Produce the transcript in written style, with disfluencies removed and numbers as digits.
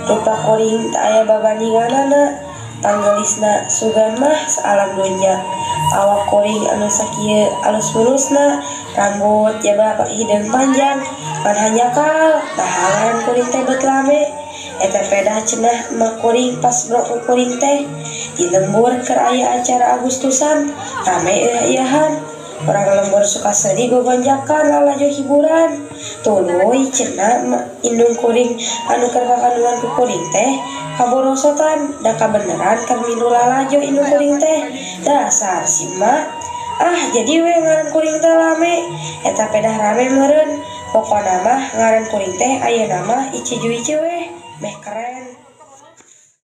Rupa kuring teu aya babandinganana, panggelisna sugan mah saalam dunya. Awak kuring anu sakieu alus mulusna, rambut jaba hideung panjang ngan hanjakal, naha ngaran kuring teh beut lame. Eta pedah cenah emak kuring pas brok ku kuring teh di lembur keur aya acara Agustusan, rame eueuh-eueuhan. Urang lembur suka sedih gogonjakan lalajo hiburan. Tuluy cenah indung kuring anu keur kakandungan ku kuring teh kaborosotan, da kabeneran keur milu lalajo indung kuring teh. Dasar si emak. Ah, jadi we ngaran kuring teh lame. Eta pedah rame meureun. Pokona mah ngaran kuring teh ayeuna mah Ici Juici weh, meh keren.